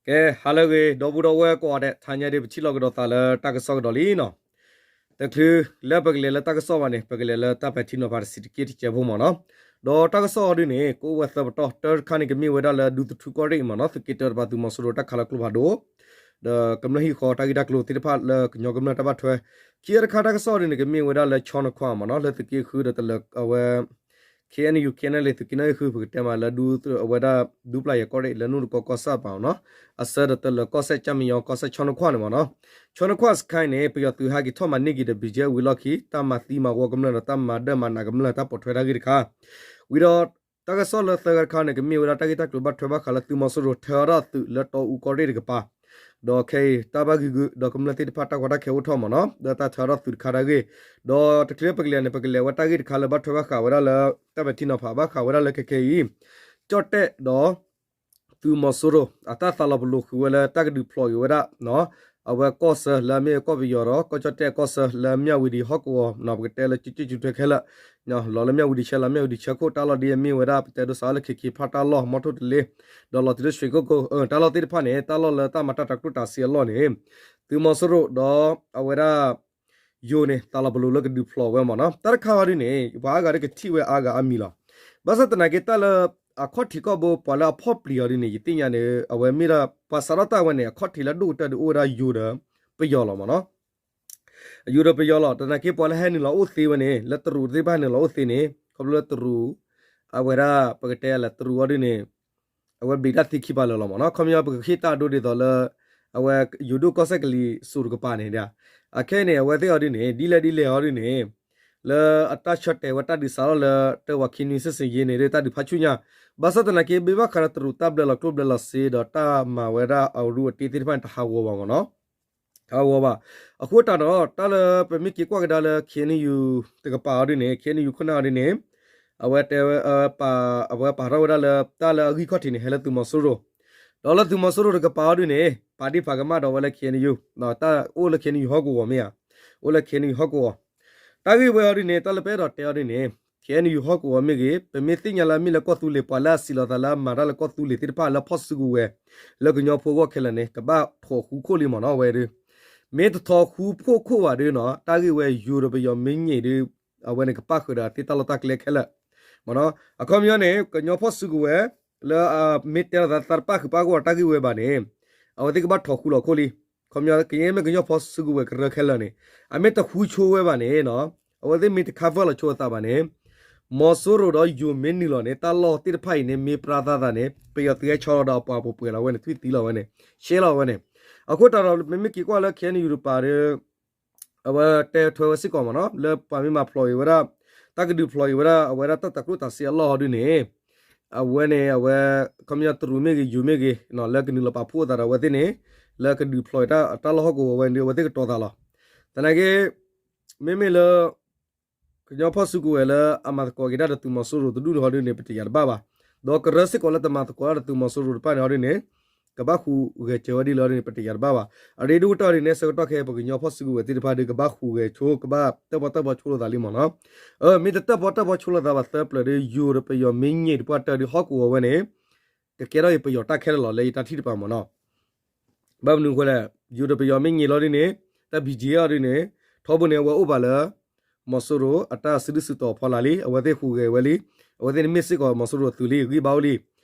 ကဲ ဟါလၢအဂ့ၤ ဒီပုၢ်ဒီဝဲၢ်ကိးဂၤဒဲး တဟါညါဒ်ပထံၣ်လိာ်ကဒီးသးလၢတၢ်ကစီၣ်ကဒီးလံနီၤ. တချုးလၢပကလဲၤလၢတၢ်ကစီၣ်ဘၣ်န့ၣ် ပကလဲၤလၢတၢ်ပဲာ်ထံနီၤဖးတစဲးတက့ၢ်တစဲးဖိမ့ၢ်နီၤ. ဒီးတၢ်ကစီၣ်အီၤဒ်န့ၣ် ကအိၣ်ဝဲသၢပတီၢ် တၢတခါန့ၣ် ကမ့ၢ်ဝဲဒၣ်လၢဒူသထူကီၢ်ရ့ၣ်မ့ၢ်နီၤ သုးက့တၢတပၤသုးမီၤစိရိၤတၢ်ခးလီၤကျိဖးဒိၣ် ဒီးကမျၢၢ်ဟံၣ်ဃီတၢ်ဂ့ၢ်တၢ်ကျိၤသ့ၣ်တဖၣ်လၢကညီကမျၢၢ်တၢ်ဘၣ်ထွဲ, ခံတခါတၢ်ကစီၣ်ဒ်န့ၣ် ကမ့ၢ်ဝဲဒၣ်လၢဆီနခွါမ့ၢ်နီၤ လၢသုးက့ဃုဒီးတလၢအဝဲ KNU KNLA သုးက့နီၣ်ဂံၢ်ဃု ပကတဲမးလၢဒူ အဝဲဒၣ်ဒူပျၢ်ယဲၢ်ကီၢ်ရ့ၣ် လၢနူၢ်တကီကီၢ်ဆၣ်ပၤမ့ၢ်နီၤ အဆၢဒီးတလၢကီၢ်စဲၣ်ကၠၢ်မံယီၤ ကီၢ်စဲၣ်ဆီနခွါန့ၣ်မ့ၢ်နီၤ. ဆီနခွါစခါအံၤန့ၣ် ပယီၤသုးဟဲက့ၤထီၣ်မၤန့ၢ်က့ၤဒီး ဘံကဲဝံၤလီၢ်ခံ တၢ်မၤသံမၤဝီကမျၢၢ်ဒီးတၢ်မၤဒၢမၤနးကမျၢၢ် တၢ်ပိာ်ထွဲတၢ်ဂ့ၢ်တခါ ဝံၤဒီး တၢ်ကစီၣ်လၢသၢဂၤတခါန့ၣ် ကမ့ၢ်ဝဲဒၣ်တၢ်ဂ့ၢ်တၢ်ကျိၤဘၣ်ထွဲဘၣ်ဃးလၢသုးမီၤစိရိၤထၢထီၣ်သုးလၢတီအူကီၢ်ရ့ၣ်တကပၤ, ဒီးခဲအံၤ တၢ်ဘၣ်ဂံာ်ဂုာ်ဒီးကမျၢၢ်သ့ၣ်တဖၣ်တၢ်ကီတၢ်ခဲအိၣ်ထီၣ်မ့ၢ်နီၤ ဒီးတၢ်ထၢထီၣ်သုးတခါတၢ်ဂ့ၢ်, ဒီးတချုးပကလဲၤန့ၣ် ပကလဲၤဝဲတၢ်ဂ့ၢ်တခါလၢဘၣ်ထွဲဘၣ်ဃးဝဲဒၣ်လၢ တၢ်ပဲာ်ထံနီၤဖးဘၣ်ဃးဝဲဒၣ်လၢခဲခဲအံၤ ကၠီၣ်တဲၣ်ဒီး သုးမီၤစိရိၤ အတၢ်သးလီၤပလိာ်ဃုာ်ဝဲလၢတၢ်ကဒုးဖျိးက့ၤဝဲဒၣ် အဝဲကီၢ်ဆၢလၢအမ့ၢ်ကီၢ်ပယီၤဒီး ကီၢ်ကၠီၣ်တဲၣ်ကီၢ်ဆၢလၢမၠၣ်ဝံၤဒံးဟီၣ်ကဝီၤနီၤ ပကတဲလၢကကကထူးထွဲခဲလၢာ်, လီၤလၢမၠၣ်ဝံၤဒံးဆဲးလီၤ မၠၣ်ဝံၤဒံးဆၢခိၣ် တၢ်လီၢ်ဒ်အမ့ၢ်ဝဲဒၣ် ပတဲဒိးစးလၢ ခ့ခ့ ဖၣ်တၢ်လီၢ် မီထိၣ်တလ့ ဒီးလီၤတုၤလၢ ရွှေကုက္ကို တၢ်လီၢ်သ့ၣ်တဖၣ်န့ၣ် တၢ်လီၢ်လၢတၢ်မၤတၢ်တၤကျိၣ်တၤစ့အလီၢ်န့ၣ် သုးမီၤစိရိၤဒီးအဝဲဒၣ် ယိၤန့ၣ် သးလီၤပလိာ်လၢကဒုးဖျိးဝဲမ့ၢ်နီၤ တၢ်တခါအီၤဒ်န့ၣ် ပှၤအါဂၤဒ်ကထံၣ်ဝဲအါဂၤအါမံၤလီၤ. ဘၣ်ဆၣ်သနာ်က့တၢ်လၢ အခီၣ်ထံးခီၣ်ဘိ ပှၤလၢအဖီၣ်ပျံၤအီၤဒ်န့ၣ် ယသ့ၣ်ညါန့ၣ် အဝဲမ့ၢ်ဒၣ် ပှၤစးထီၣ်တၢ်ဝဲန့ၣ် အခီၣ်ထံးလၢအဒိၣ်ကတၢၢ်ဒ်အိၣ်ဝဲဒၣ်ယိၤဒီးပယီၤလီၤမ့ၢ်နီၤ. ယိၤဒီးပယီၤလီၤ သနာ်က့ပှၤလၢဟဲနုာ်လီၤအိၣ်သ့ဝဲန့ၣ် လၢတရူးသ့ၣ်တဖၣ်ဟဲနုာ်လီၤအိၣ်သ့န့ၣ် ခီဖျိလၢတရူး အဝဲဒၣ် ပကတဲလဲၣ် တရူးအီၤဒ်န့ၣ် အဝဲဘ့ၣ်တၢ်သံခံပၤလၢာ်လီၤမ့ၢ်နီၤ. ခီပညီ ပကဟ့ၣ်တၢ်အဒိဒ်သိးလၢ အဝဲယိၤဒိၣ်ကီၢ်စဲၣ်ကလံၤစိးတကပၤန့ၣ်ဒီး အခဲအံၤန့ၣ် အဝဲသ့ၣ်အီၤဒ်န့ၣ် ဒ်လဲၣ်ဒ်လဲၣ်အီၤဒ်န့ၣ် လၢအတၢ်ဆၢတဲာ်ဝဲတၢ်ဒုးစးထီၣ်လၢ တၢ်ဝၤခံနွံ စစ်ဆင်ရေး န့ၣ်ဒီး တၢ်ဒုးဖးဆူညါ ဘၣ်ဆၣ်သနာ်က့ ဘၣ်ဃးဒီးတရူးတၢ်ဘျၢလီၤကျိၣ်ဘျၢလီၤစ့ဒီး တၢ်မၤဝဲဒၣ်အရူအတ့သ့ၣ်တဖၣ်န့ၣ် တဟးဂီၤဘၣ်မ့ၢ်နီၤ. တဟးဂီၤဘၣ်. အဃိသတးဒီး တၢ်လၢပမ့ၢ်က့ၤကွၢ်ကဒါလၢ KNU တကပၤအီၤဒ်န့ၣ် KNU ခိၣ်နၢ်အီၤဒ်န့ၣ် အဝဲတဲဝဲ အဝဲပာ်ထီၣ်ဝဲဒၣ်လၢ တၢ်လၢအဂံၢ်ခီၣ်ထံးန့ၣ် ဟဲလၢသုးမီၤစိရိၤ ဒီးလၢသုးမီၤစိရိၤတကပၤအီၤဒ်န့ၣ် ပာ်ဒ့ၣ်ပာ်ကမၣ်ဒီးဝဲလၢ KNU တၢ်အိၣ်လၢ KNU ဟီၣ်ကဝီၤမ့ၢ်ဧါ, အိၣ်လၢ KNU ဟီၣ်ကဝီၤ. တၢ်ဂ့ၢ်ဝဲအီၤဒ်န့ၣ် တၢ်လၢပအဲၣ်ဒိးတဲအီၤဒ်န့ၣ် KNU ဟီၣ်ကဝီၤမ့ၢ်ဂ့ၤ ပမ့ၢ်သ့ၣ်ညါလၢအမ့ၢ်လၢကီၢ်သူလ့ၤ ပှၤလၢအစံးလီၤသးလၢအမၤတၢ်လၢကီၢ်သူလ့ၤသ့ၣ်တဖၣ်လၢဖီၣ်စုကဝဲၤ လၢကညီဖိအဂီၢ်ခဲလၢာ်န့ၣ် ကဘၣ်ထိးဃူခိၣ်လံမ့ၢ်နီၤ အဝဲဒၣ် မ့ၢ်တထိးဃူဖိခိၣ်ဘၣ်ဒ်နီၤ တၢ်ဂ့ၢ်ဝဲယိၤဒီးပယီၤမ့ၢ်န့ၢ်ဒ် အဝဲန့ၣ်ကပၣ်ဃုာ်ဒီးသ့ၣ်တၢ်လီၢ်တၢ်ကျဲခဲလၢာ် မ့ၢ်နီၤ. အခီပညီန့ၣ် ကညီဖီၣ်စုကဝဲၤ လၢအမ့ၢ်တဲလီၤသးသးတပၣ်ဃုာ်ပၣ်ဂီၢ်တၢ်ဂ့ၢ်ဝဲဘၣ်န့ၣ် အဝဲသ့ၣ်ကဘၣ်ထိးဃူလီၤခိၣ်လံ. ခီပညီ ကယဲၢ်မ့ၢ်ကညီဖီၣ်စုကဝဲၤကရၢခဲလၢာ်န့ၣ် အမ့ၢ်တဃူဆိဝဲဘၣ်န့ၣ်နီၤ အဝဲသ့ၣ်မ့ၢ်တ cover လီၤဆိအသးဘၣ်န့ၣ် မီၤစိရိၤဒီးယိၤမ့ၢ်နုာ်လီၤန့ၣ် တၢ်လီၢ်သ့ၣ်တဖၣ်အံၤန့ၣ် မ့ၢ်ပြါသးသးန့ၣ် ပယီၤသုးဟဲဆီလီၤဒီးအပှၤပှဲၤပှဲၤလီၤဝဲန့ၣ် ထွံၣ်သံလီၤဝဲန့ၣ် ရှဲလီၤဝဲန့ၣ်. အဃိသတးဒီး ပမ့ၢ်က့ၤကွၢ်လၢ KNU တပၤဒီး အဝဲတဲထွဲဝဲစ့ၢ်ကီးမ့ၢ်နီၤ လၢပှၤမ့ၢ်မၤဖျိးအံၤဝဲဒၣ် တၢ်ကဒုးဖျိးအံၤဝဲဒၣ် အဝဲဒၣ်တၢ်တၤကျိၣ်တၤစ့အလီၢ်အီၤဒ်န့ၣ် အဝဲန့ၣ် အဝဲ ခီပညီတရူးမ့ၢ်ဂ့ၤ ယိၤမ့ၢ်ဂ့ၤ လၢကနုာ်လီၤပာ်ဖှိၣ်အသးဒီးအဝဲသ့ၣ်န့ၣ် လၢကဒုးဖျိးအံၤတၢ်လီၢ်ဟီၣ်ကဝီၤဝဲန့ၣ် အဝဲသ့ၣ်ကတီၤသးလီၤ. သနာ်က့ မ့မ့ၢ်လၢ ကညီဖီၣ်စုကဝဲၤလၢအမၤသကိးက့ၤတၢ်ဒီးသုးမီၤစိရိၤတဒူၣ်န့ၣ်ဟီဒ်န့ၣ် ပတယာ်တဘၣ်ဘၣ်. ဒီးကရၢစ့ၢ်ကီးလၢတမၤသကိးတၢ်ဒီးသုးမီၤစိရိၤတဖၣ်န့ၣ်ဟီဒ်န့ၣ် ကဘၣ်ဟူးဂဲၤစၢၤဝဲဒ်လဲၣ်ဟီဒ်န့ၣ် ပတယာ်တဘၣ်ဘၣ်. အရ့ဒိၣ်ကတၢၢ်ဒ်န့ၣ် ဆၢကတီၢ်ခဲအံၤ ပကညီဖီၣ်စုကဝဲၤသ့ၣ်တဖၣ်ဒီး ကဘၣ်ဟူးဂဲၤဆိ ကဘၣ်တၢၣ်ပီၣ်တၢၣ်ပီဆိလိာ်သးလံမ့ၢ်နီၤ. အၢ မ့ၢ်တတၢၣ်ပီၣ်တၢၣ်ပီဆိလိာ်သးဘၣ်သၢပျၢၤဒီး ယိၤဒီးပယီၤမ့ၢ်န့ၢ်တပှၢ်တၢၢ်ဒီး ဟီၣ်ကဝီၤဝဲန့ၣ် ကကဲထီၣ်အံၤပယီၤတၢ်ခဲလၢာ်လီၤ လၢယတၢ်ထံၣ်တပၤမ့ၢ်နီၤ. ဘၣ်မနုၤအဃိလဲၣ်, ယိၤဒီးပယီၤမ့ၢ်န့ၢ်လီၤဒ်န့ၣ် တၢ် ဘီကၠ့အီၤဒ်န့ၣ် ထီဘိန့ၣ် အဝဲအိၣ်ဘၣ်လၢ မီၤစိရိၤအတၢ်စုဒုၣ်စုတီၤအဖီလာ်လံ, အဝဲသ့ၣ်ဟူးဂဲၤဝဲလံ, အဝဲသ့ၣ်န့ၣ်မ့ၢ်စ့ၢ်ကီးမီၤစိရိၤအသုးလံ, ဂံၢ်ဘါအိၣ်လံ.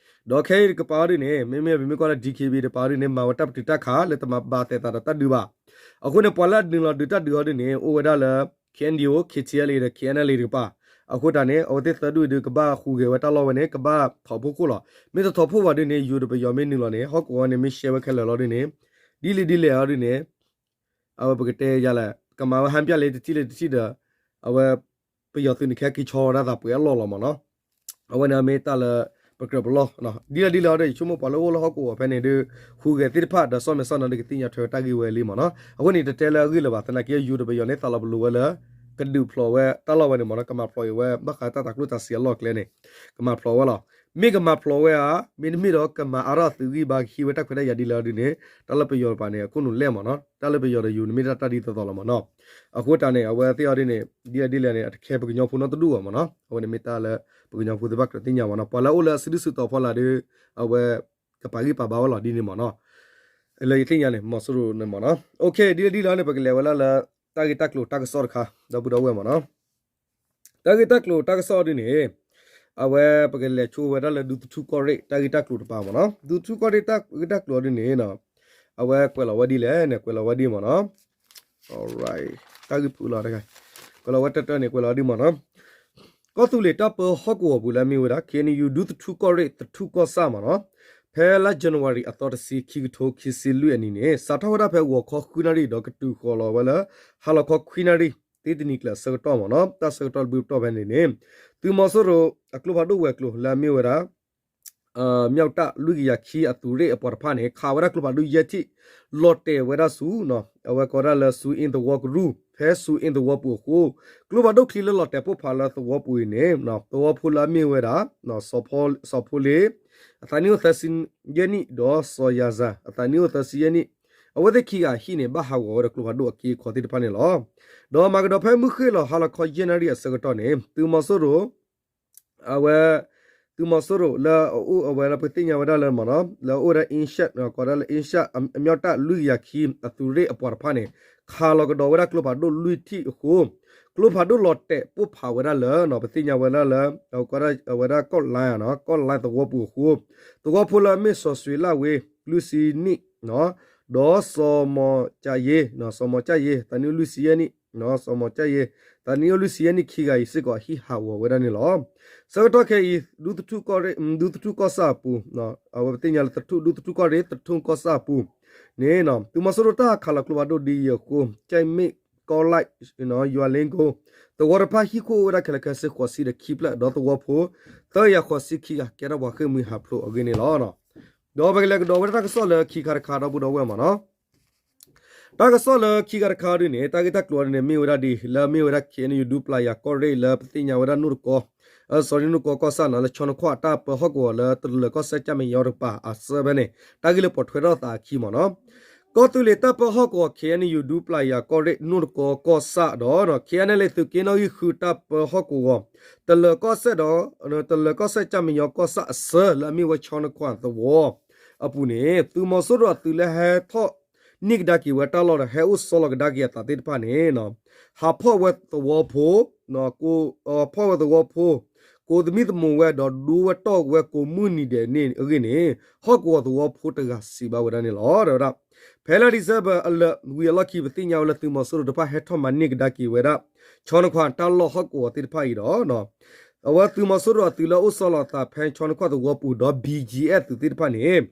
ဒီးခဲအံၤတကပၤအီၤဒ်န့ၣ် မ့မ့ၢ်ပမ့ၢ်ကွၢ်လၢ DKBA တကပၤအီၤဒ်န့ၣ် မၤဝဲတၢ်ပတုာ်တၢ်ခး လၢတမၤဘၣ်သဲးသးဒီးတၢ်ဒုးဘၣ်. အဃိန့ၣ် ပှၤလၢအနုာ်လီၤဒုးတၢ်ဒုးအီၤဒ်န့ၣ် အိၣ်ဝဲဒၣ်လၢ KNDO, KTLA ဒီး KNLA တကပၤ. အဃိတၢ်န့ၣ် အဝဲသ့ၣ်သၢဒူၣ်အံၤဒုးကဘၣ်ဟူးဂဲၤဝဲတၢ်လီၢ်ဝဲန့ၣ် ကဘၣ်ထိးဖှိၣ်ခိၣ်လီၤ. မ့ၢ်တထိးဖှိၣ်ဘၣ်ဒ်န့ၣ် ယိၤဒီးပယီၤမ့ၢ်နုာ်လီၤန့ၣ် ဟီၣ်ကဝီၤန့ၣ်မ့ၢ်ရှဲဝဲခဲလၢာ်လီၤဒ်န့ၣ် ဒ်လဲၣ်ဒ်လဲၣ်အီၤဒ်န့ၣ် အဝဲပကတဲယၤလဲၣ် ကမၤဝဲဟါပျၢ်လၢတထံၣ်လၢတထံၣ်ဒီး အဝဲ ပယီၤသုးန့ၣ် ကဟဲက့ၤဆီဝဲဒၣ်သးပှဲၤအလီၢ်လီၤမ့ၢ်နီၤ. အဝဲန့ၣ်မ့ၢ်တၢ်လၢပကြၢးပလီၢ် ဒ်လဲၣ်ဒ်လဲၣ်အီၤဒီး ယဆိကမိၣ်ပှၤလၢအိၣ်လၢဟီၣ်ကဝီၤဖဲန့ၣ်ဒီး ဟူးဂဲၤသ့ၣ်တဖၣ်ဒီး ဆီၣ်မဲာ်ဆီၣ်နီၤဒီး ကသ့ၣ်ညါထွဲတၢ်ဂ့ၢ်ဝဲလံမ့ၢ်နီၤ. အဃိန့ၣ် တတဲလၢအဂ့ၢ်လၢၤဘၣ် သနာ်က့ ယိၤဒီးပယီၤန့ၣ် သးလီၤပလိာ်ဝဲလၢ ကဒုးဖျိးဝဲတၢ်လီၢ်ဝဲန့ၣ်မ့ၢ်နီၤ ကမၤဖျိးဝဲဘၣ်ဃးတၢ်တၤကျိၣ်တၤစ့အလီၢ်ကျဲန့ၣ် ကမၤဖျိးဝဲလီၤ. မ့ၢ်ကမၤဖျိးဝဲဧါ, မ့တမ့ၢ်ဒီးကမၤအါထီၣ်သုးဂံၢ်ဘါ ကဟံးဝဲတၢ်ခွဲးတၢ်ယာ်ဒ်လဲၣ်အီၤဒ်န့ၣ် တၢ်လၢပယီၤတပၤန့ၣ် အခိၣ်နူာ်လဲၣ်မ့ၢ်နီၤ. တၢ်လၢပယီၤဒီးယိၤန့ၣ်မ့ၢ်တၢ်တၢ်ဒ်သိးသိးလီၤမ့ၢ်နီၤ. အဃိတၢ်န့ၣ် အဝဲသ့ၣ်အီၤဒ်န့ၣ် ဒ်လဲၣ်ဒ်လဲၣ်န့ၣ် အတခဲပကညီဖိနီတဒူၣ်ဘၣ်မ့ၢ်နီၤ. အဝဲန့ၣ်မ့ၢ်တၢ်လၢပကညီဖိသ့ၣ်တဖၣ်ကြၢးသ့ၣ်ညါမ့ၢ်နီၤ. ပှၤလၢအအိၣ်လၢအစုဒုၣ်စုတီၤဖီလာ်ဒီး အဝဲ ကပာ်ဂံၢ်ပာ်ဘါဝဲလီၤဒ်န့ၣ်မ့ၢ်နီၤ. လၢယသ့ၣ်ညါန့ၣ် မီၤစိရိၤန့ၣ်မ့ၢ်နီၤ. ဒ်လဲၣ်ဒ်လဲၣ်န့ၣ် ပကလဲၤဝဲဒၣ်လၢ တၢ်ဂ့ၢ်တၢ်ကျိၤတၢ်ကစီၣ်တခါ ဒီပုၢ်ဒီဝဲၢ်မ့ၢ်နီၤ. တၢ်ဂ့ၢ်တၢ်ကျိၤတၢ်ကစီၣ်ဒ်န့ၣ် အဝဲပကလဲၤဆိဝဲဒၣ်လၢဒူသထူကီၢ်ရ့ၣ်တၢ်ဂ့ၢ်တၢ်ကျိၤတပၤမ့ၢ်နီၤ. ဒူသထူကီၢ်ရ့ၣ်တၢ်ဂ့ၢ်တၢ်ကျိၤဒ်န့ၣ် အဝဲကွဲးလီၤဝဲဒ်လဲၣ်န့ၣ် ကွဲးလီၤဝဲဒ်မ့ၢ်နီၤ. တၢ်ဂ့ၢ်ဖုလီၤတခါ ကွဲးလီၤဝဲတၢ်တၢ်န့ၣ် ကွဲးလီၤဒ်မ့ၢ်နီၤ. ကီၢ်သူလ့ၤတၢ်ပၢဟီၣ်ကဝီၤပူၤလၢအမ့ၢ်ဝဲဒၣ် ခ့ၣ်အဲၣ်ယူၣ် ဒူသထူကီၢ်ရ့ၣ်သထူကီၢ်ဆၣ်မ့ၢ်နီၤ, ဖဲလါ January အသီတဆံ ခံကထိခံဆံလွံၢ်အနံၤန့ၣ် စးထီၣ်ဝဲဒၣ်ဖဲဂီၤခီဃုနၣ်ရံၣ် ဒီးကတုၤဃီၤလီၤဝဲလၢ ဟါလီၤခီခွံနၣ်ရံၣ် တ့တနံၤကျၢၤအဆၢကတီၢ်မ့ၢ်နီၤ. တၢ်ဆၢကတီၢ်တဘျုးပတီၢ်ဖဲန့ၣ်န့ၣ် သုးမီၤစိရိၤအကျိဖးဒိၣ်ဝဲၤကျိၤလၢအမ့ၢ်ဝဲဒၣ် မၠီၣ်တၢ်လွံၢ်ကယၤခံအသုးရ့ၣ်အပှၤတဖၣ်န့ၣ် ခးဝဲဒၣ်ကျိဖးဒိၣ်ယဲၢ်ထံၣ် လီၤတဲာ်ဝဲဒၣ်ဆူ အဝဲကိးဒၣ်လၢဆူအ့ၣ်သဝီကရူၢ် ဖဲဆူအ့ၣ်သဝီပူၤအဃိ ကျိဖးဒိၣ်ချံလၢလီၤတဲာ်ပိၢ်ဖးလၢသဝီပူၤအံၤန့ၣ် သဝီဖိလၢအမ့ၢ်ဝဲဒၣ် စီၤဖိလ့ အသးနံၣ်အိၣ်သၢဆံယဲၢ်နံၣ် ဒီးစီၤယၤစၢ် အသးနံၣ်အိၣ်သၢဆံယဲၢ်နံၣ် အဝဲသ့ၣ်ခံဂၤဟံၣ်န့ၣ် ဘၣ်ဟးဂီၤဝဲဒီးကျိဖးဒိၣ်အက့အခီသ့ၣ်တဖၣ်န့ၣ်လီၤ. ဒီးမၤကဒီးဖဲမုၢ်ဃ့ၢ်လီၤဟါလီၤခီယဲၢ်နၣ်ရံၣ်အဆၢကတီၢ်န့ၣ် သုးမီၤစိရိၤ အဝဲ သုးမီၤစိရိၤလၢအအိၣ်အဝဲလၢပသ့ၣ်ညါဝဲဒၣ်လၢမ့ၢ်နီၤ လၢအအိၣ်ဝဲဒၣ် အ့ၣ်ရှၣ် ကိးဒၣ်လၢ အ့ၣ်ရှၣ် အမၠီၣ်တၢ်လွံၢ်ကယၤခံအသုးရ့ၣ်အပှၤတဖၣ်န့ၣ် ခးလီၤကဒီးဝဲဒၣ်ကျိဖးဒိၣ်လွံၢ်ထံၣ်အဃိ ကျိဖးဒိၣ်လီၤတဲာ်ပိၢ်ဖးဝဲဒၣ်လၢ ပသ့ၣ်ညါဝဲဒၣ်လၢ အဝဲဒၣ်ကီၢ်လါ ကီၢ်လါသဝီပူၤအဃိ သဝီဖိလၢအမ့ၢ်စီၤစွ့ၤလၣ်ဝ့ လွံၢ်ဆံနံၣ် ဒီးစီၤမီၤကၠၣ်ယ့ စီၤမီၤကၠၣ်ယ့ သးနံၣ်အိၣ်လွံၢ်ဆံယဲၢ်နံၣ် စီၤမီၤကၠၣ်ယ့ သးနံၣ်အိၣ်လွံၢ်ဆံယဲၢ်နံၣ်ခံဂၤအံၤစ့ၢ်ကီးအဟံၣ်ဟးဂီၤဝဲဒၣ်န့ၣ်လီၤ. ဆၢကတီၢ်ခဲအံၤ ဒူသထူကီၢ်ရ့ၣ် ဒူသထူကီၢ်ဆၣ်အပူၤ အဝဲပသ့ၣ်ညါလၢဒူသထူကီၢ်ရ့ၣ် သထူကီၢ်ဆၣ်အပူၤန့ၣ် သုးမီၤစိရိၤတၢ်ဟးခးလီၤကျိဖးဒိၣ်ဒ်အံၤအဃိ ကၠဲၣ်မ့ၣ် ကီၢ်လၢ် ယွၤလ့ကိ သဝီတဖၣ်ဟံၣ်ခိၣ်အိၣ်ဝဲဒၣ်ခဲလၢာ်ခဲဆ့ဃိးဆံဒီးခံဖျၢၣ် ဒီးသဝီဖိ သၢကယၤဃိးဆံခံဂၤ ကဲထီၣ်ပှၤဃ့ၢ်မှံဟးဖျိးအဂ့ၢ်န့ၣ်လီၤ. ဒီးပကလဲၤကဒီးဝဲဒၣ်တၢ်ကစီၣ်လၢခံခါတခါဒီပုၢ်ဒီဝဲၢ်မ့ၢ်နီၤ တၢ်ကစီၣ်လၢခံခါတခါဒ်န့ၣ် တၢ်ဂ့ၢ်တၢ်ကျိၤဒ်န့ၣ် မ့ၢ်ဝဲဒၣ်ဒ် လၢမ့ၢ်ဝဲဒၣ် ခ့ၣ်အဲၣ်ယူၣ် ဒူပျၢ်ယၤကီၢ်ရ့ၣ်လၢပသ့ၣ်ညါဝဲဒၣ်နိၣ်တကီ sorry နိၣ်တကီကီၢ်ဆၣ်နီၤ လၢဆီနခွၣ်တၢ်ပၢဟီၣ်ကဝီၤလၢတလၢၤကီၢ်စဲၣ်ကၠၢ်မဲာ်ညါတကပၤအဆၢဖဲန့ၣ် တၢ်ဂ့ၢ်လၢပိာ်ထွဲထီၣ်သးအခံမ့ၢ်နီၤ ကီၢ်သူလ့ၤတၢ်ပၢဟီၣ်ကဝီၤ ခ့ၣ်အဲၣ်ယူၣ် ဒူပျၢ်ယၤကီၢ်ရ့ၣ် နိၣ်တကီကီၢ်ဆၣ်ဒီး ခ့ၣ်အဲၣ်ယူၣ် သုးက့နီၣ်ဂံၢ်ဃုတၢ်ပၢဟီၣ်ကဝီၤ တလၢၤကီၢ်စဲၣ်ဒီး တလၢၤကီၢ်စဲၣ်ကၠၢ်မဲာ်ညါကီၢ်ဆၣ်အဆၢလၢအမ့ၢ်ဝဲဆီနခွၣ်သဝီ အပူၤန့ၣ် သုးမီၤစိရိၤအသုးလၢဟဲထီၣ်န့ၢ်ကဒါက့ၤဝဲတၢ်လီၢ်ဒီး ဟဲအိၣ်ဆီလီၤကဒါက့ၤအသးသ့ၣ်တဖၣ်န့ၣ် ဟးဖီၣ်ဝဲသဝီဖိ ဖီၣ်ဝဲသဝီဖိ ကိးသမံသမိးဝဲဒီးဒိဝဲတီၢ်ဝဲကိးမုၢ်နံၤဒဲးန့ၣ်အဂ့ၢ်န့ၣ် ဟီၣ်ကဝီၤသဝီဖိတဂၤစံးဘၣ်ဝဲဒၣ်န့ၣ်လီၤ. တဲဝဲဒၣ် ဖဲလၢ December အလၢာ်ဝံၤအလီၢ်ခံ ပသ့ၣ်ညါဝဲလၢသုးမီၤစိရိၤတဖၣ်ဟဲထီၣ်မၤန့ၢ်ကဒါက့ၤဝဲဒၣ် ဆီနခွၣ်တၢ်လီၢ်ဟီၣ်ကဝီၤသ့ၣ်တဖၣ်အံၤဒီး အဝဲသုးမီၤစိရိၤအသုးလၢအိၣ်ဆီလီၤအသးဖဲဆီနခွၣ်သဝီပူၤဒီး ဘံၣ်ကၠံၣ်အဲၣ် သုးသ့ၣ်တဖၣ်န့ၣ်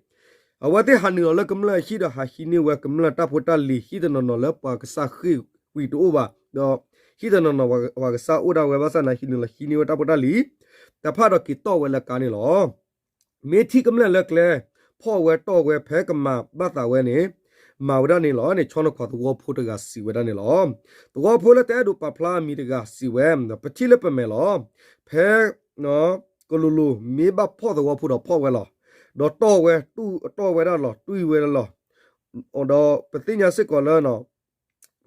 အဝဲသ့ၣ်ဟးနုာ်လီၤလၢကမျၢၢ်ဟံၣ်ဒီးဟးဟံးန့ၢ်ဝဲကမျၢၢ်တၢ်ဖိတၢ်လံၤ ဟံၣ်တနီၤနီၤလၢပှၤကစၢ်ဃ့ၢ်ကွံာ်တအိၣ်ဘၣ် ဒီးဟံၣ်တနီၤနီၤပှၤကစၢ်အိၣ်ဒၣ်ဝဲဘၣ်ဆၣ်န့ၣ် ဟံးနုာ်လီၤဟံးန့ၢ်ဝဲတၢ်ဖိတၢ်လံၤ တဖၣ်ဒီးက့ၤတီၢ်ဝဲလၢကါန့ၣ်လီၤ. မ့ၢ်ထံၣ်ကမျၢၢ်လၢကျဲ ဖီၣ်ဝဲတီၢ်ဝဲဖဲကမၤဘၣ်သးဝဲန့ၣ် မၤဝဲဒၣ်န့ၣ်လီၤန့ၣ် ဆီနခွၣ်သဝီဖိတဂၤစံးဝဲဒၣ်န့ၣ်လီၤ. သဝီဖိလၢတအဲၣ်ဒိးပာ်ဖျါအမံၤတဂၤစံးဝဲ ပထံၣ်လၢပမဲာ်လီၤ. ဖဲ ကလိၤလိၤ မ့ၢ်ဘၣ်ဖီၣ်သဝီဖိဒီးဖီၣ်ဝဲလီၤ. ဒီးတီၢ်ဝဲ တီၢ်ဝဲဒၣ်လီၤ တွံၢ်ဝဲဒၣ်လီၤ. ဒီးပသ့ၣ်ညါစ့ၢ်ကီးလၢ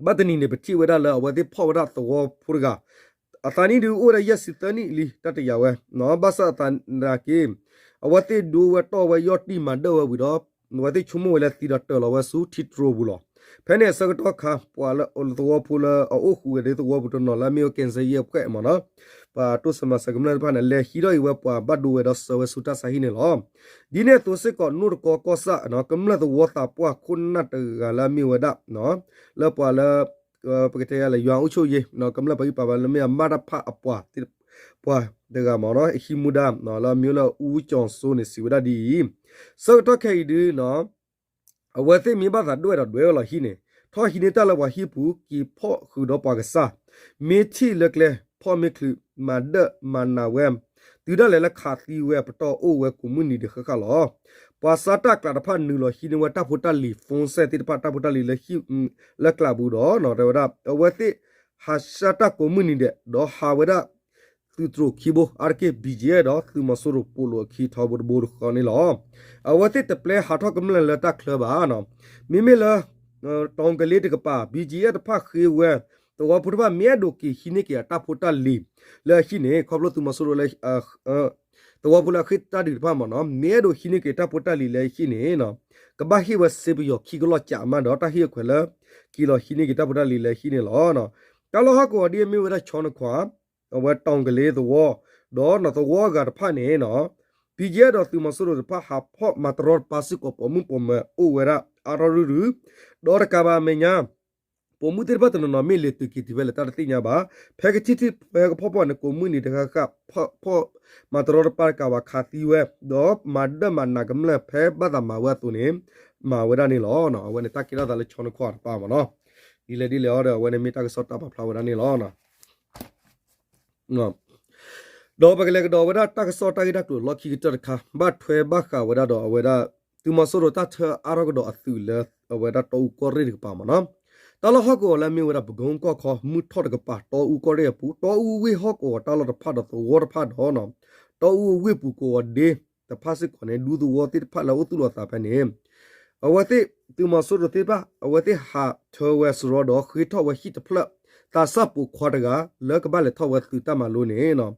ဘၣ်တနံၤန့ၣ် ပထံၣ်ဝဲဒၣ်လၢအဝဲသ့ၣ်ဖီၣ်ဝဲဒၣ်သဝီဖိတဂၤ အသးနံၣ်ဒုးအိၣ်ဝဲဒၣ်ယဲၢ်ဆံသၢနံၣ်လံ တၢ်တယာ်ဝဲ ဘၣ်ဆၣ်အသးနာ်က့ အဝဲသ့ၣ်ဒိဝဲတီၢ်ဝဲယီၢ်တံၢ်မၤဒၢၣ်ဝဲဝံၤဒီး အဝဲသ့ၣ်ဆိကမိၣ်ဝဲလၢသံဒီးတၢၤလီၤဝဲဆူထံတြိၤပူၤလီၤ. ဖဲန့ၣ်အဆၢကတီၢ်ခါ ပှၤလၢသဝီဖိလၢအအိၣ်ဃုာ်ဝဲဒၣ်သဝီပူၤတနီၤလၢအမ့ၢ်ဝဲ ကဲစၢယဲၢ်ဖှဲၣ်မ့ၢ်နီၤ ပှၤတိစၢၤမၤစၢၤကမျၢၢ်တဖၣ်န့ၣ် လဲၤဟံးထီၣ်အံၤဝဲပှၤဘၣ်ဒိဝဲဒီးစၢၤဝဲဆူတၢ်ဆါဟံၣ်န့ၣ်လီၤ. ဒ်န့ၣ်အသိးစ့ၢ်ကီး နိၣ်တကီကီၢ်ဆၣ် ကမျၢၢ်သဝီသးပှၢ်ခိၣ်နၢ်တဂၤလၢအမ့ၢ်ဝဲဒၣ် လၢပှၤလၢ ပကတဲယၤလဲၣ် ယွၤအိၣ်ဆိၣ်ယ့ၤ ကမျၢၢ်ပှၤဂံၢ်ပှၤဘါလၢမ့ၢ်အမၢ်တၢ်ဖးအပှၤ ပှၤတဂၤမ့ၢ်နီၤ အဟံးမူဒါ လၢအမံၤလၢအူကၠီၤစိန့ၣ် စံးဝဲဒၣ်ဒ်အံၤ, ဆၢကတီၢ်ခဲအံၤဒု အဝဲသ့ၣ်မ့ၢ်ဘၣ်သးဒွဲၣ်ဒီးဒွဲၣ်ဝဲလီၤဟံၣ်န့ၣ် ထီၣ်ဟံးန့ၢ်တၢ်လၢပှၤဟံၣ်ပူၤ က့ၤဖီၣ်ဃုာ်ဒီးပှၤကစၢ်, မ့ၢ်ထံၣ်လၢကျဲ ဖီၣ်မ့ၢ်ချုး မၤဒၢၣ်မၤနးဝဲ, တုၤဒၣ်လဲာ်လၢခးသံဝဲပတီၢ်အိၣ်ဝဲကိးမုၢ်နံၤဒဲးဃၣ်ဃၣ်လီၤ. ပှၤဆါတၢ်ကျးတဖၣ်နုာ်လီၤဟံးန့ၢ်ဝဲတၢ်ဖိတၢ်လံၤ phone set သ့ၣ်တဖၣ် တၢ်ဖိတၢ်လံၤလၢဟံၣ် လၢကျးပူၤဒီး တဲဝဲဒၣ် အဝဲသ့ၣ်ဟးဆှၢတၢ်ကိးမုၢ်နံၤဒဲး ဒီးဟးဝဲဒၣ် သုးတြိၤခံဘိ အါတက့ၢ် ဘံၣ်ကၠံၣ်အဲၣ် ဒီးသုးမီၤစိရိၤပိာ်လိာ်အခံထီဘိတဘိတဃီန့ၣ်လီၤ. အဝဲသ့ၣ်တပျဲဟးထီၣ်ကမျၢၢ်လၢတၢ်ချၢဘၣ်နီၤ, မ့မ့ၢ်လၢ တီၤကလ့တကပၤ ဘံၣ်ကၠံၣ်အဲၣ် တဖၣ်ဃ့ဝဲ သဝီဖိတဖၣ်မ့ၢ်အဲၣ်ဒိးက့ၤဟံးန့ၢ်က့ၤအတၢ်ဖိတၢ်လံၤလၢအဟံၣ်န့ၣ် ခီဖျိသုးမီၤစိရိၤလၢ သဝီဖိလၢအဃ့ၢ်တၢ်ဒုးတဖၣ်မ့ၢ်နီၤ မ့ၢ်အဲၣ်ဒိးဟံးန့ၢ်က့ၤတၢ်ဖိတၢ်လံၤလၢအဟံၣ်န့ၣ်နီၤ ဘၣ်ဟ့ၣ်ဝဲစ့ပယီၤခံကလီၢ်ကးမးဒီး တၢ်ဟ့ၣ်အခွဲးလၢ က့ၤလီၤဟံးန့ၢ်က့ၤတၢ်ဖိတၢ်လံၤလၢဟံၣ်န့ၣ်လီၤ. တၢ်လီၢ်ဟီၣ်ကဝီၤဒ်အမ့ၢ်ဝဲဒၣ် ချီနခွါ အဝဲတီၤကလ့သဝီ ဒီးနီၢ်သဝီအဂၤတဖၣ်န့ၣ်နီၤ ဘံကဲဒီးသုးမီၤစိရိၤတဖၣ် ဟးဖီၣ်မၤတရီတပါစ့ၢ်ကီး ပိာ်မုၣ်ပိာ်မၢၤအိၣ်ဝဲဒၣ်အါထီၣ်ရုၢ်ရုၢ်, ဒီးတကးဘၣ်အမဲာ်ညါ ပိာ်မုၣ်သ့ၣ်တဖၣ်တနီၤနီၤ မ့ၢ်လဲၤတုၤက့ၤတုၤဖဲလဲၣ်တၢ်တသ့ၣ်ညါဘၣ်. ဖဲကထံၣ်ထံၣ်ဖဲကဖီၣ်ဖီၣ်န့ၣ် ကိးမုၢ်နံၤတဃၣ်ဃၣ် ဖီၣ်မၤတရီတပါတကးဘၣ် ခးသံဝဲ ဒီးမၤဒၢၣ်မၤနးကမျၢၢ် ဖဲဘၣ်သးမၤဝဲအသိးန့ၣ် မၤဝဲဒၣ်န့ၣ်လီၤ. အဝဲန့ၣ်တၢ်ကဲထီၣ်သးလၢ ချီနခွါတပၤမ့ၢ်နီၤ. ဒ်လဲၣ်ဒ်လဲၣ်အီၤဒီး အဝဲန့ၣ်မ့ၢ်တၢ်ကစီၣ်တၢ်ပာ်ဖျါဝဲဒၣ်န့ၣ်လီၤ. ဒီးပကလဲၤကဒီးဝဲဒၣ်တၢ်ကစီၣ်တၢ်ဂ့ၢ်တၢ်ကျိၤလီၢ်ခံကတၢၢ်တခါ ဘၣ်ထွဲဘၣ်ဃးဝဲဒၣ်ဒီးအဝဲဒၣ် သုးမီၤစိရိၤတၢ်ထၢအါထီၣ်ကဒီးအသုးလၢ အဝဲဒၣ်တီအူကီၢ်ရ့ၣ်တကပၤမ့ၢ်နီၤ. တၢ်လီၢ်ဟီၣ်ကဝီၤလၢအမ့ၢ်ဝဲဒၣ် ပကိကီၢ်ခီ မုၢ်ထီၣ်တကပၤ တီအူကီၢ်ရ့ၣ်အပူၤ တီအူဝ့ၢ်ဟီၣ်ကဝီၤတၢ်လီၢ်တဖၣ်ဒီးသဝီတဖၣ်ဒီး တီအူအဝ့ၢ်ပူၤကဝီၤဒ့တဖၣ်စ့ၢ်ကီးန့ၣ် ဒူသဝီသ့ၣ်တဖၣ်လၢအအိၣ်သူၣ်လီၤသးဖဲန့ၣ် အဝဲသ့ၣ် သုးမီၤစိရိၤသ့ၣ်တဖၣ် အဝဲသ့ၣ်ဟးထၢဝဲစရီဒီးဃ့ထီၣ်ဝဲဟံၣ်တဖျၢၣ် သးစၢ်ပိာ်ခွါတဂၤ လၢကဘၣ်လဲၤထီၣ်ဝဲသုးတၢ်မၤလိန့ၣ်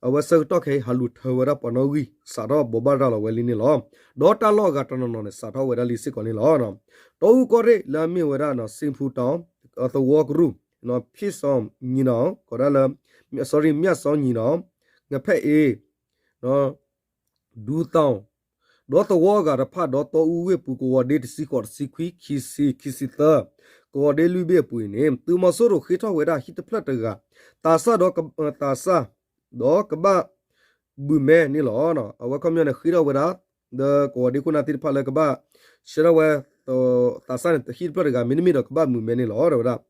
အဝဲဆၢကတီၢ်ခဲအံၤ ဟးလူၤထၢဝဲဒၣ်ပှၤနီၣ်ဂံၢ် စးထီၣ်ဘိးဘၣ်ရၤလီၤဝဲလံန့ၣ်လီၤ. ဒီးတၢ်လီၢ်အဂၤတနီၤနီၤန့ၣ် စးထီၣ်ဝဲဒၣ်လံစ့ၢ်ကီးန့ၣ်လီၤ. တီအူကီၢ်ရ့ၣ်လၢအမ့ၢ်ဝဲဒၣ် စ့ဖူတီၤ သဝီကရူၢ် ဖ့ၣ်စီၤညီနီၤ ကိးဒၣ်လၢ sorry မၠၣ်စီၤညီနီၤ ငဖဲၣ်အ့ ဒူသီ ဒီးသဝီအဂၤတဖၣ် ဒီးတီအူဝ့ၢ်ပူၤ ကဝီၤဒ့တဆံဃိး တဆံခွံ ခံဆံ ခံဆံသၢ ကဝီၤဒ့လွံၢ်ဘ့ၣ်အပူၤအံၤန့ၣ် သုးမီၤစိရိၤဃ့ထီၣ်ဝဲဒၣ်ဟံၣ်တဖျၢၣ်တဂၤ သးစၢ်ဒီး သးစၢ် ဒီးကဘၣ်ဘုၣ်မဲန့ၣ်လီၤ. အဝဲခီပညီန့ၣ် ဃ့ထီၣ်ဝဲဒၣ် ဒီးကဝီၤဒ့ခိၣ်နၢ်သ့ၣ်တဖၣ်လၢကဘၣ် ဆှၢထီၣ်ဝဲ သးစၢ်န့ၣ် ဟံၣ်တဖျၢၣ်တဂၤ မ့တမ့ၢ်ဒီးကဘၣ်မုၣ်မဲန့ၣ်လီၤ တဲဝဲဒၣ်.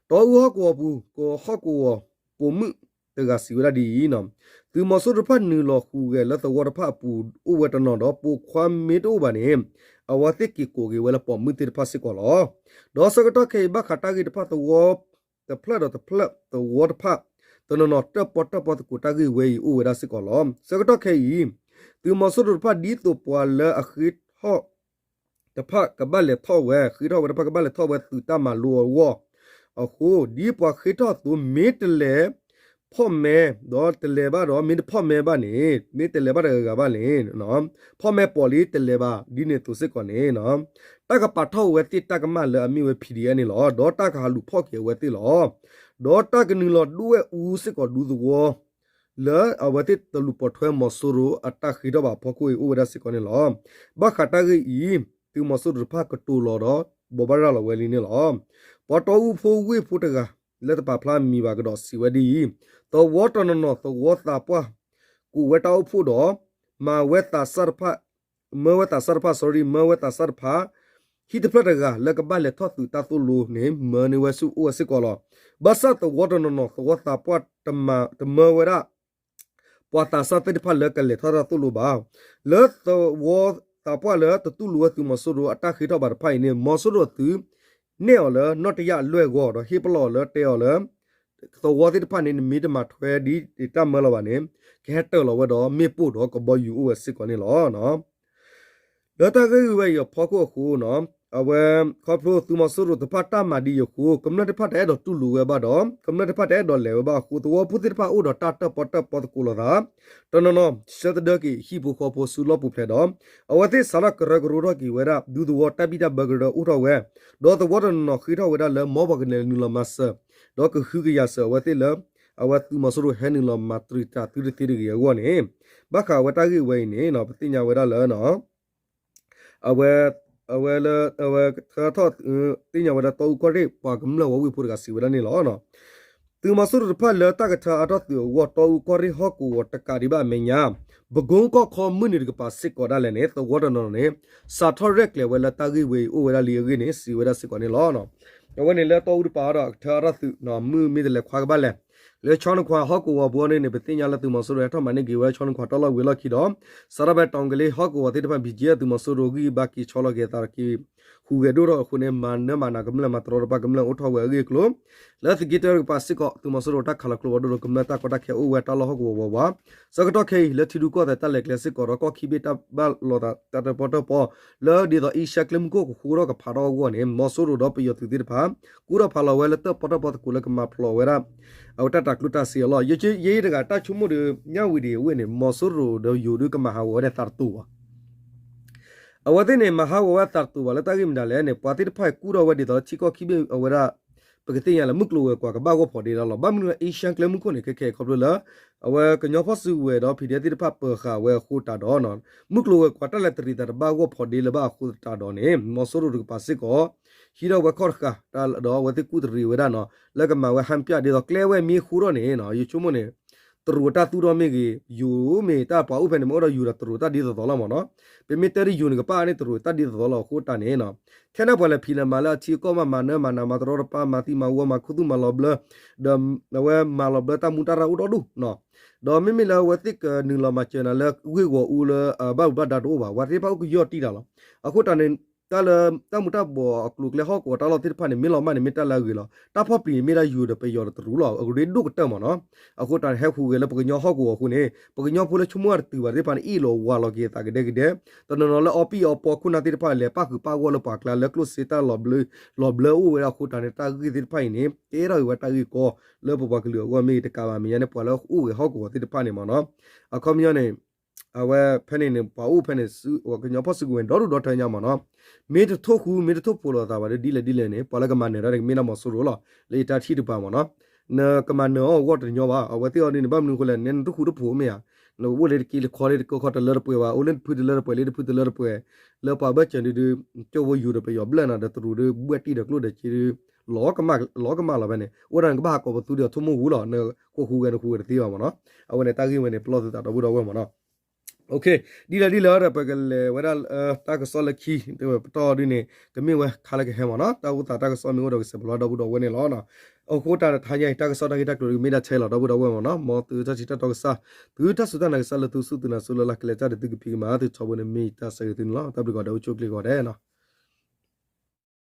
တီအူဟီၣ်ကဝီၤပူၤ ကဟီၣ်ကဝီၤပိာ်မုၣ်တဂၤစံးဝဲဒၣ်ဒ်အံၤ, သုးမီၤစိရိၤတဖၣ်နုာ်လီၤဟူးဂဲၤလၢသဝီတဖၣ်အပူၤအိၣ်ဝဲတနီၤဒီး ပိာ်ခွါမ့ၢ်တအိၣ်ဘၣ်န့ၣ် အဝဲသ့ၣ်က့ၤကိးက့ၤဝဲလၢပိာ်မုၣ်သ့ၣ်တဖၣ်စ့ၢ်ကီးလီၤ. ဒီးဆၢကတီၢ်ခဲအံၤ ဘၣ်ဃးတၢ်ဂ့ၢ်တဖၣ်သဝီ တဖျၢၣ်ဒီးတဖျၢၣ်သဝီတဖၣ် တနီၤနီၤ တၢၣ်ပီၣ်တၢၣ်ပီသကိးတၢ်ဂ့ၢ်ဝဲအံၤအိၣ်ဝဲဒၣ်စ့ၢ်ကီးလီၤ. ဆၢကတီၢ်ခဲအံၤ သုးမီၤစိရိၤတဖၣ်ဒ်သိးပှၤလၢအဃ့ထီၣ် တဖၣ်ကဘၣ်လဲၤထီၣ်ဝဲ ဃ့ထီၣ်ဝဲတဖၣ်ကဘၣ်လဲၤထီၣ်ဝဲသုးတၢ်မၤလိအဂီၢ် အဃိ ဒ်ပှၤဃ့ထီၣ်အသိး မ့ၢ်တလဲၤဖီၣ်မဲ ဒီးတလဲၤဘၣ်ဒီး မ့ၢ်တဖီၣ်မဲဘၣ်န့ၣ် မ့ၢ်တလဲၤဘၣ်တဂၤဂၤဘၣ်န့ၣ် ဖီၣ်မဲပိာ်လံတလဲၤဘၣ် ဒ်န့ၣ်အသိးစ့ၢ်ကီးန့ၣ် တၢ်ကပာ်ထီၣ်ဝဲသ့ၣ်တၢ်ကမၣ်လၢအမ့ၢ်ဝဲ PDF န့ၣ်လီၤ. ဒီးတၢ်ကဟးလူၤဖီၣ်က့ၤအဝဲသ့ၣ်လီၤ. ဒီးတၢ်ကနုာ်လီၤဒွဲၣ်အူစ့ၢ်ကီးဒူသဝီ လၢအဝဲသ့ၣ်တလူၤပိာ်ထွဲမီၤစိရိၤအတၢ်ဃ့ထီၣ်ဘၣ်အဖီခိၣ်အံၤအိၣ်ဝဲဒၣ်စ့ၢ်ကီးန့ၣ်လီၤ. ဘၣ်ဃးတၢ်ဂ့ၢ်အံၤ သုးမီၤစိရိၤတဖၣ်ကတိၤလီၤဒီး ဘိးဘၣ်ရၤလီၤဝဲလံန့ၣ်လီၤ. ပှၤတီအူဖိဝ့ၢ်ဖိတဂၤ လၢတပာ်ဖျါအမံၤဘၣ်ကဒီးစံးဝဲဒ်အံၤ, သဝီတနီၤနီၤသဝီသးပှၢ် ကူးဝဲတၢ်အိၣ်ဖှိၣ်ဒီး မၤဝဲသးစၢ်တဖၣ် မၢဝဲသးစၢ်တဖၣ် sorry မၢဝဲသးစၢ်တဖၣ် ဟံၣ်တဖျၢၣ်တဂၤလၢကဘၣ်လဲၤထီၣ်သုးတၢ်သိၣ်လိန့ၣ် မၢန့ၢ်ဝဲဆူၣ်အိၣ်ဝဲစ့ၢ်ကီးလီၤ. ဘၣ်ဆၣ်သဝီတနီၤနီၤ သဝီသးပှၢ်တမၢဝဲဒၣ် ပှၤသးစၢ်သ့ၣ်တဖၣ်လၢကလဲၤထီၣ်တၢ်သိၣ်လိဘၣ်. လၢသဝီသးပှၢ်လၢတတူၢ်လိာ်ဝဲသုးမီၤစိရိၤအတၢ်ဃ့ထီၣ်ဘၣ်တဖၣ်အံၤန့ၣ် မီၤစိရိၤအသုး နဲၣ်အီၤလၢနီၣ်တယၣ်လွဲၢ်ဂီၢ် ဒီးဟ့ၣ်ပလီၢ်အီၤလၢတဲအီၤလၢ သဝီသ့ၣ်တဖၣ်န့ၣ် နမ့ၢ်တမၤထွဲဒ်တၢ်မၢလီၤဘၣ်န့ၣ် ကဟဲတၢၢ်လီၤဝဲဒီးမ့ၣ်ပိၢ်ဒီးကဘီယူၤအိၣ်ဝဲစ့ၢ်ကီးန့ၣ်လီၤ. လၢတၢ်ဂ့ၢ်ဝဲအံၤအဖီခိၣ်အဃိနီၤ အဝဲခီဖျိသုးမီၤစိရိၤတဖၣ်တၢ်မၤဒံးအဃိ ကမျၢၢ်တဖၣ်တအဲၣ်ဒိးတူၢ်လိာ်ဝဲဘၣ်ဒီး ကမျၢၢ်တဖၣ်တအဲၣ်ဒိးလဲၤဝဲဘၣ်အဃိ သဝီဖိသ့ၣ်တဖၣ်အိၣ်ဒီးတၢ်တၢၣ်ပီၣ်တၢၣ်ပီသကိးလိာ်သး တနီၤနီၤ ဆၢတဒၢက့ၤဟံၣ်ဖိဃီဖိဆူလီၢ်ပူၤဖျဲးဒီး အဝဲသ့ၣ်စးထီၣ်ကရၢကရိထီၣ်က့ၤဝဲဒၣ် ဒူသဝီတၢ်ဘံၣ်တၢ်ဘၢကရၢအိၣ်ထီၣ်ဝဲ ဒီးသဝီတနီၤနီၤဃ့ထီၣ်ဝဲဒၣ်လၢ မ်ပှၤကလဲၤနုာ်လီၤမၤစၢၤ ဒီးကဟုကယာ်စၢၤအဝဲသ့ၣ်လၢ အဝဲသုးမီၤစိရိၤဟဲနုာ်လီၤမၤတြံၤတၢ်သုတသ့တဂ့ၤအဂီၢ်န့ၣ် ဘၣ်ဃးဝဲတၢ်ဂ့ၢ်ဝဲအံၤန့ၣ် ပသ့ၣ်ညါဝဲဒၣ်လၢ အဝဲ အဝဲလၢ အဝဲထၢထီၣ် သ့ၣ်ညါဝဲဒၣ်တီအူကီၢ်ရ့ၣ် ပှၤကမျၢၢ်ဝဲဝ့ၢ်ဖိတဂၤစံးဝဲဒၣ်န့ၣ်လီၤ. သုးမီၤစိရိၤတဖၣ်လၢတၢ်ကထၢအါထီၣ်သုးအဂီၢ် တီအူကီၢ်ရ့ၣ်ဟီၣ်ကဝီၤတကးဒံးဘၣ်အမဲာ်ညါ ပကိကီၢ်ခီမုၢ်နံၤတကပၤစ့ၢ်ကီးဒၣ်လဲာ်န့ၣ် သဝီတနီၤန့ၣ် စးထီၣ်ရဲၣ်ကျဲၤဝဲလၢတၢ်ဂ့ၢ်ဝဲအံၤအိၣ်ဝဲဒၣ်လံအဂ့ၢ်န့ၣ် စံးဝဲဒၣ်စ့ၢ်ကီးန့ၣ်လီၤ. အဝဲန့ၣ်လၢတီအူတပၤဒီး ကထၢအါထီၣ်သုး မုၢ်မ့ၢ်တလဲၤခွါကဘၣ်လဲၤ လၢချီနခွါဟီၣ်ကဝီၤပူၤန့ၣ်န့ၣ် ပသ့ၣ်ညါလၢသုးမီၤစိရိၤဟဲထီၣ်မၤန့ၢ်က့ၤဝဲလၢချီနခွါတၢ်လီၢ်ဝံၤအလီၢ်ခံဒီး စးထီၣ်ဖဲတီၤကလ့ဟီၣ်ကဝီၤသ့ၣ်တဖၣ် ဘံၣ်ကၠ့အသုးမီၤစိရိၤ ဂံၢ်ဘါက့ၤဆီလီၤက့ၤအသးဒီးက့ၤ ဟူးဂဲၤဒိၣ်ထီၣ်အဃိန့ၣ် မၤနၢမၤနၤကမျၢၢ်မၤတရီတပါ်ကမျၢၢ်အိၣ်ထီၣ်ဝဲအဂ့ၢ်အကျိၤ လၢသုးက့တၢတကပၤစ့ၢ်ကီး သုးမီၤစိရိၤတၢ်ခးလီၤကျိဖးဒိၣ်ဒီးကမျၢၢ်တၢ်ကီတၢ်ခဲအိၣ်ဝဲတၢ်လီၢ်ဟီၣ်ကဝီၤဝးဝး ဆၢကတီၢ်ခဲအံၤ လၢထံရူၢ်ကီၢ်သဲးတၢ်လဲၤကျဲစ့ၢ်ကီးဒီးကီၢ်ခံဘ့ၣ်တၢ်ဘၣ်လိာ်သးတၢ်တၢၣ်ပီၣ်တၢၣ်ပီ လၢဒ်သိးအ့ရှါကျဲမုၢ်ခိၣ်ကဃိထီၣ်ကဖးထီၣ်အဂီၢ်န့ၣ် မီၤစိရိၤဒီးပယီၤသုးသ့ၣ်တဖၣ် ကူထီၣ်ဖးလီၤဝဲလၢတၢၣ်ပီၣ်တၢၣ်ပီသကိးလၢကမၤဖျိးဝဲဒၣ် အဝဲတၢ်တၤကျိၣ်တၤစ့အလီၢ် ယဲယဲတဂၤတၢ်ဆိကမိၣ်ဒီး ညၣ်ဝံၤဒံးအဝ့ၢ်န့ၣ် မီၤစိရိၤဒီးယိၤဒုကမၤဟးဂီၤဝဲဒၣ်သးတတူာ်ဘၣ် အဝဲသ့ၣ်န့ၣ် မၤဟးဂီၤဝဲအသးတတူာ်ဘၣ်လၢတၢ်ဂ့ၢ်မတၤလဲၣ်န့ၣ် ပှၤသ့ၣ်တဖၣ်အံၤကူၣ်ထီၣ်ဝဲဒ်သိးလၢထံကီၢ်ခံဘ့ၣ်အဝဲဒၣ် ပကသ့ၣ်ညါလၢမုၢ်ကျိၤဝဲၤကွာ်ကဘၣ်ဂီၢ်ဖီဒ့လီၤ. ဘၣ်မနုၤလၢ Asian ကျဲမုၢ်ခိၣ်န့ၣ် ခဲခဲအံၤခီဖျိလၢ အဝဲကညီဖီၣ်စုကဝဲၤဒီး ဖံးဒဲး သ့ၣ်တဖၣ်ပၢၤဃာ်ဝဲအဃိတးဒီး မုၢ်ကျိၤဝဲၤကွာ်တၢ်လဲၤတရံးသးတဘၣ်ဂီၢ်ဖီဒ့လၢၤဘၣ်အဃိသတးဒီးန့ၣ် မီၤစိရိၤတကပၤစ့ၢ်ကီး ဟံးထီၣ်ဝဲခီၣ်တဃာ် ဒီးအဝဲသ့ၣ်ကူၣ်တရံးဝဲဒၣ်နီၤ လၢကမၤဝဲဟါပၠၣ်ဒ်သိးကျဲဝဲမ့ၢ်ဃိထီၣ်န့ၣ်နီၤ ယဆိကမိၣ်န့ၣ် တရူးတၢ်သူၣ်ထီၣ်မ့ၢ်ဂ့ၤ ယိၤမ့ၢ်တၢ်ပှၤအိၣ်ဖဲန့ၣ် မ့ၢ်အိၣ်ဒီးယိၤဒီးတရူးတၢ်ဒ်သိးသိးလီၤမ့ၢ်နီၤ. ပမ့ၢ်တဲဒ်ယိၤန့ၣ်ကပၣ်န့ၣ် တရူးတၢ်ဒ်သိးသိးလီၤအဃိတးန့ၣ်နီၤ ခဲန့ၣ်ပှၤလဲၤဖံးလဲၤမၤလၢအထံအကီၢ်မး မၤနၢမၤနး မၤတရီတပါ မၤသံမၤဝီ မၤခူသူၣ်မၤလီၤဘျၢ ဒီးအဝဲမၤလီၤဘျၢတၢ်မူတၢ်ရၢ်အိၣ်ဒီဒူၣ်နီၤ ဒီးမ့မ့ၢ်လၢအဝဲသ့ၣ်ကနုာ်လီၤမၤစၢၤနၤလၢဂ့ၢ်ဂီၢ်အူလၢအဘၣ်မူဘၣ်ဒါတအိၣ်ဘၣ် ပှၤသ့ၣ်တဖၣ်အိၣ်ကယီၢ်တံၢ်တၢ်လီၤ. အဃိတးန့ၣ် တၢ်လၢတၢ်မူၤတၢ်ဘှီးအကျိၤအကျဲဟီၣ်ကဝီၤတၢ်လီၢ်သ့ၣ်တဖၣ်န့ၣ် မ့ၢ်လီၤမၢ်န့ၣ် မ့ၢ်တၢ်လၢအဂ့ၤလီၤ. တၢ်ဖီၣ်ပျံၤန့ၣ် မ့ၢ်ဒၣ်ယိၤဒီးပယီၤဒီးတရူးလီၤ. အရ့ဒိၣ်ကတၢၢ်မ့ၢ်နီၤ. အဃိတၢ်န့ၣ် ဟဲဟူးဂဲၤလၢပကညီဟီၣ်ကဝီၤအဃိန့ၣ် ပကညီဖိလၢဆိကမိၣ်တတုၤဘၣ်သ့ၣ်တဖၣ်န့ၣ် အ့ၣ်လိာ်ဝးလိာ်က့ၤအသးကဒဲကဒဲ တနီၤနီၤလၢအီပံၣ်အီပီခိၣ်နၢ်သ့ၣ်တဖၣ်လဲၤပၣ်ဃုာ်ပၣ်ဂီၢ်လၢပှၤကျါလၢကျိၣ်စ့တၢ်လီၤဘျၢ လီၤဘျၢအိၣ်ဝဲဒၣ်အဃိတၢ်န့ၣ် တၢ်ဂ့ၢ်သ့ၣ်တဖၣ်အံၤန့ၣ် ကဲထီၣ်က့ၤဝဲတၢ်ဂ့ၢ်ကီလၢပပှၤကလုာ်အဂီၢ်မ့ၢ်တကးဘၣ် မဲာ်ညါန့ၣ် ပှၤလၢအိၣ်ဂဲၤဟီၣ်ကဝီၤသ့ၣ်တဖၣ်န့ၣ်မ့ၢ်နီၤ. အခီပညီန့ၣ် အဝဲဖဲန့ၣ်န့ၣ် ပှၤအိၣ်ဖဲန့ၣ် ကညီဖီၣ်စုကဝဲၤဒီဒူၣ်ဒီထၢညါမ့ၢ်နီၤ. မ့ၢ်တထိၣ်ဃူ မ့ၢ်တထိၣ်ဖိးလိာ်သးဘၣ်ဒီး ဒ်လဲၣ်ဒ်လဲၣ်န့ၣ် ပှၤလၢကမၤနၢၤတၢ်န့ၣ် ကမ့ၢ်ဒၣ်မီၤစိရိၤလီၤ. လၢယတၢ်ထံၣ်တပၤမ့ၢ်နီၤ. နကမၤနၢၤအီၤအဂီၢ်တညီဘၣ်. အဝဲသ့ၣ်အီၤဒ်န့ၣ် ဘၣ်မနုၤအဃိလဲၣ် နဲနတထိၣ်ဃူတထိၣ်ဖိးမ့ၢ်ဧါ. နအိၣ်လၢတက့လၢခီလၢတကခီတလၢတပှဲၤဘၣ်. အိၣ်လၢတဖုတလၢတပှဲၤ လၢတဖုတလၢတပှဲၤ လၢပှၤဘၢၣ်စၢၤဒုဒု ကၠိဖိယိၤဒီးပယီၤဘျၢၣ်နၤဒီးတရူးဒု ဘှဲၣ်တံၢ်ဒီးကျိၣ်ဒီးစ့ဒု လီၤကမၣ်လီၤဖဲန့ၣ် အိၣ်ဒၣ်နကဘၣ်ဟးကိးပသူဒီးထိၣ်မိၢ်ဟူလီၤ. နဃူဃူဂဲၤနဃူဂဲၤတသ့ဘၣ်မ့ၢ်နီၤ. အဝဲန့ၣ်တၢ်ဂ့ၢ်ဝဲန့ၣ် ပလီၢ်သုသးဒီပုၢ်ဒီဝဲၢ်မ့ၢ်နီၤ. ဒ်လဲၣ်ဒ်လဲၣ်ဒီး ပကလဲၤဝဲဒၣ်လၢတၢ်ကစီၣ်လၢခံ ပတီၢ်ဒုန့ၣ် ကမ့ၢ်ဝဲခါလၢကဟဲမ့ၢ်နီၤ. တၢ်အိၣ်သးတၢ်ကစီၣ်မ့ၢ်အိၣ်ဒီးကစဲးပလီၢ်ဒီပုၢ်ဒီဝဲၢ်န့ၣ်လီၤ. အဃိတၢ်တဟါညါအံၤ တၢ်ကစီၣ်တၢ်ဂ့ၢ်တၢ်ကျိၤကမ့ၢ်ဒၣ်ထဲလီၤ ဒီပုၢ်ဒီဝဲၢ်မ့ၢ်နီၤ. မ်သုတၢ်ထံၣ်တၢ်တီကစၢ် သုတၢ်စူၢ်တၢ်နာ်ကစၢ်လၢသုစူၢ်သုနာ်စိလၢ်လၢ်ကလဲၤတၢ်ဒီးသုကဖံးကမၤ သုထီဘိန့ၣ်မ့ၢ်တၢ်ဆၢဂ့ၤသုန့ၣ်လီၤ. တၢ်ဘျုးကိးဂၤဒဲး အိၣ်ဆူၣ်အိၣ်ချ့ကိးဂၤဒဲးနီၤ.